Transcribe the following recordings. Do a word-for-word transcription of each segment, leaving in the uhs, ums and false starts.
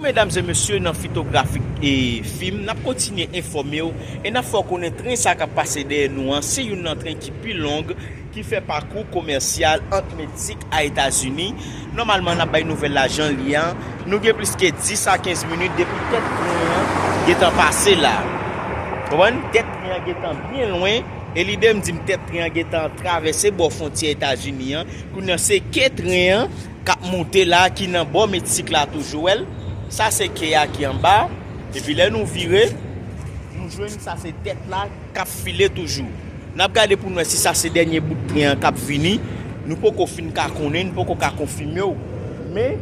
Medam e mesye, nan Fitografik e Fim, n ap kontinye enfòme w e n ap fè w konnen tren sa k ap pase dèyè nou an, se youn nan tren ki pi long, ki fè pakou komèsyal ant Meksik a Etazini. Nòmalman, n ap bay nouvèl la jan l ye an. Nou gen plis ke dis a kenz minit depi tèt tren an gentan pase la. Konprann? Tèt tren an gentan byen lwen. E lide m di m tèt tren an gentan travèse bò fwontyè Etazini an. Kounye a, se ke tren an k ap moute la, ki nan bò Meksik la toujou, w wè l. Sa se ke a ki anba. Epi lè nou vire, nou jwenn sa se tèt la k ap file toujou. N ap gade pou n wè si sa se dènye bout tren an k ap vini. Nou poko fin ka konnen, nou poko ka konfime w. Men,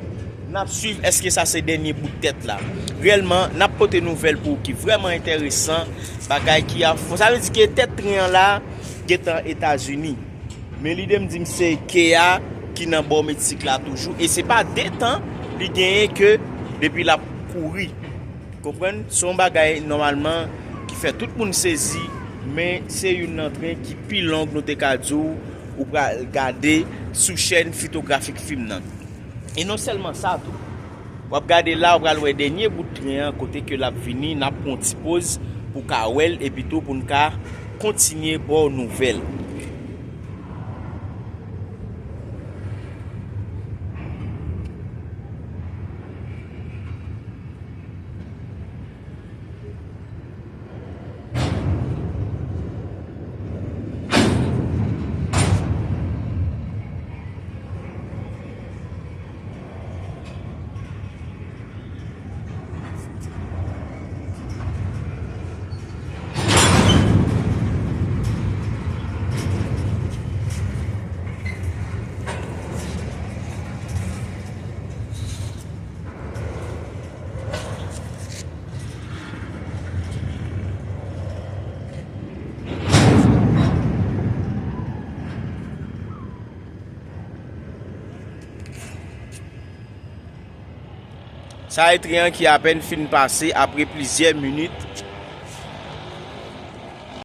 n ap swiv èske sa se dènye bout tèt la. Reyèlman, n ap pote nouvèl pou w ki vrèman enteresan. Bagay ki a fon. Sa vle di ke tèt tren an la, gentan Etazini. Men lide m di m se ke a ki nan bò Meksik la toujou. E se pa de tan li genyen ke depi l ap kouri. Konprann? Se yon bagay nòmalman ki fè tout moun sezi, men se youn nan tren ki pi long nou te ka di w, ou pral gade sou chèn Fitografik Fim nan. E non sèlman sa tou, w ap gade la, w pral wè dènye bout tren an, kote ke l ap vini, n ap pran yon ti poz pou ka wè l, epi tou pou n ka kontinye ba w nouvèl. Sa e tren an ki apèn fin pase apre plizyè minit.